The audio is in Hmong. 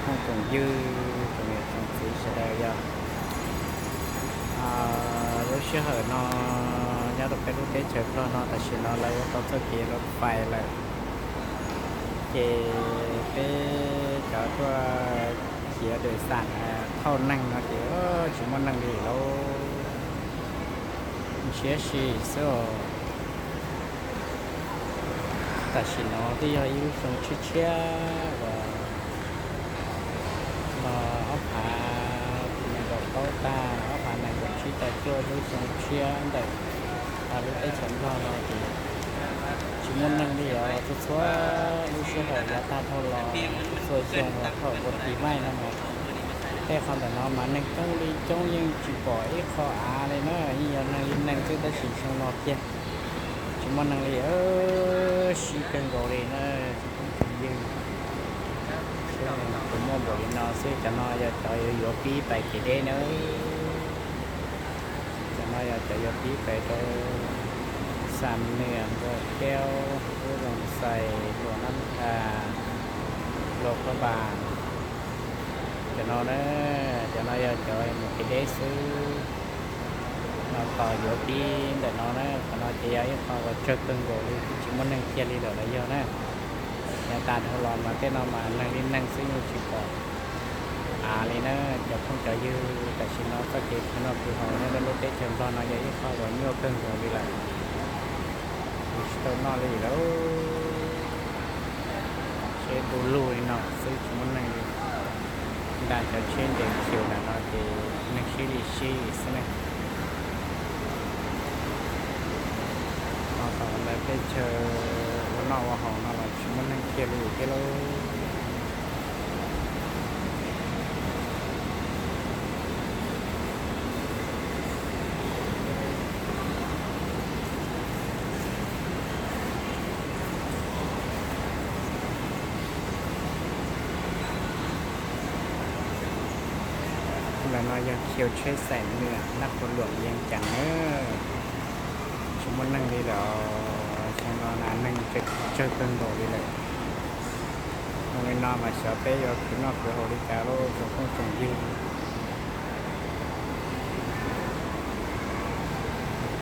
Phooj tsoom ywg, tsoom niam tsoom txiv sawv daws yog, lub sij hawm no nyob rau peb lub teb chaws Nplog no tam sim no lawv yuav tau txoj kev lub fais lawm, ces peb cov tuaj khiav dawm xam thauj neeg no ces tsis muaj neeg li lauj. Ntshiab si xwb os. Tam sim no twb yog ib lub xyoo tshiab tshiab uas no, ob phav nees nkaum plaub tag ob phav nees nkaum tsib tag cuaj lub xyoo tshiab ntawm lub teb chaws Nplog no ces tsis muaj neeg li os. Txhua txhua lub sij hawm yav tag dhau los, txhua xyoo uas thaum ua tis maij no mas tej qhov ntawm no mas neeg coob li coob yeej tsis pom ib qho av li na, yeej yog neeg li neeg xwb tab sis xyoo no kiag tsis muaj neeg li, sib kawg nkaus li na. Tsoom phooj tsoom ywg, tsuas muaj npaum li no xwb, cov no yog cov yuav yuav pib pais kev deb na. Cov no yog cov yuav pib pais rau Xam Nwas, Npua Kaub, Ub Zoos Xais, Luam Nab Has, Luam Phab Npas. Cov no na, cov no yog cov mus kev deb xwb. No tos yuav pib ntawm no na, qhov no ces yog ib qho uas tsawg kawg nkaus li, twb tsis muaj neeg kiag li lawm los yog na. Yav tas dhau los mas tej no mas neeg li neeg xwb yeej tsis pom av li na. Cov phooj cov ywg, tam sim no txoj kev khwv noj khwv haus nyob rau lub teb chaws Nplog no yog ib qho uas nyuaj kawg nkaus li lawm. Kuv tsis tau noj li lawm. Tsheb du lug li no xwb tsis muaj neeg li. Nram cov tsheb nres khiu ntawm no ces neeg sib li sib xwb ne. Ho tom ntawd teb chaws ua noj ua haus no los tsis muaj neeg kiag li thiab lauj. Ntawm no yog khiu tsheb Xam Nwas, nab qhuas Luam Yees Cas na. Tsis muaj neeg li lawm, xyoo no na neeg tsawg kawg nkaus li lawm. Zoo li no mas xyov peb yuav khwv noj khwv haus li cas lauj tsoom phooj tsoom ywg.